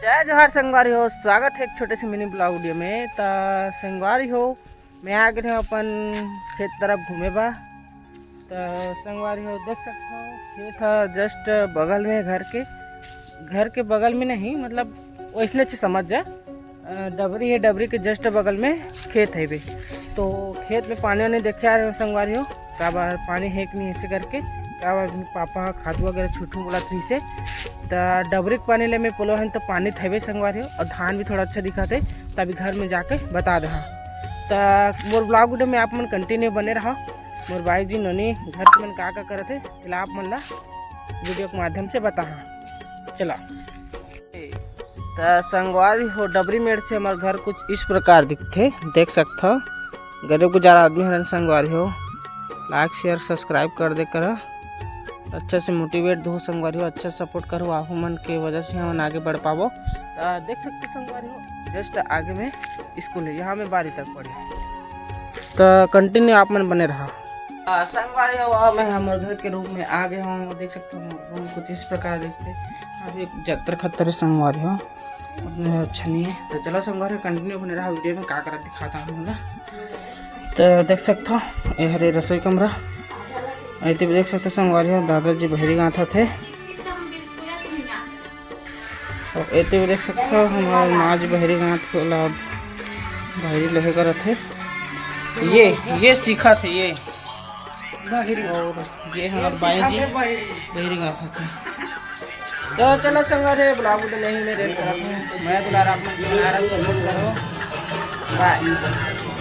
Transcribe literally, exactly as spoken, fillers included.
जय जोहार संगवारी हो, स्वागत है एक छोटे से मिनी ब्लॉग वीडियो में। त संगवारी हो, मैं आ गए हूँ अपन खेत तरफ घूमे बा। त संगवारी हो, देख सकते हो खेत है जस्ट बगल में, घर के घर के बगल में नहीं, मतलब वैसने अच्छे समझ जा। अ, डबरी है, डबरी के जस्ट बगल में खेत है बे। तो खेत में पानी वानी देखे आ रहे हो संगवारी हो, काबर पानी है कि नहीं, ऐसे करके काबर पापा खाद वगैरह छुट्टू बोला थी से। त डबरी के पानी ले में पोलो है तो पानी थेबे संगवारी हो, और धान भी थोड़ा अच्छा दिखा थे, तभी घर में जाके बता दे। हाँ, त मोर ब्लॉग वीडियो में आप मन कंटिन्यू बने रहा। मोर बाई जी नोनी घर के मन का का करत है, फिलहाल आप मन ला वीडियो के माध्यम से बताहा। चला। त संगवारी हो, डबरी मेड़ से हमार घर कुछ इस प्रकार दिखथे, देख सकत हो। गरीब गुजार आदमी हरन संगवारी हो, लाइक शेयर सब्सक्राइब कर दे करा। अच्छा से मोटिवेट दो संगवारी हो, अच्छा सपोर्ट करो, आप मन के वजह से हमन आगे बढ़ पाबो। त देख सकते हो संगवारी हो, जस्ट आगे में स्कूल है, यहाँ में बारी तक पढ़े। त कंटिन्यू आप मन बने रहा। आ, संगवारी हो, अब मैं हमर घर के रूम में आ गए हूँ। देख सकते हो रूम कुछ इस प्रकार दिखते। अभी एक जत्तर खत्तर है संगवारी हो, उतने अच्छा नहीं है। तो चलो संगवारी हो, कंटिन्यू बने रहा वीडियो में, का करत दिखाता हूँ ना। तो देख सकते हो, ये हरे रसोई कमरा। ऐते भी देख सकते हो संगवारी हो, दादाजी बहरी गाँथत हे। और एते भी देख सकते हो, हमार माँ जी बहरी गाँथ के ओला बहरी लहे करत हे। ये ये सीखत हे ये। और ये हमार बाई जी बहरी गाँथत हे। तो चलो संगवारी हो, ब्लॉग वीडियो नहीं में रेड करत हूँ। मैं दुलार आप मन के बना रहा, सपोर्ट करो। बाय।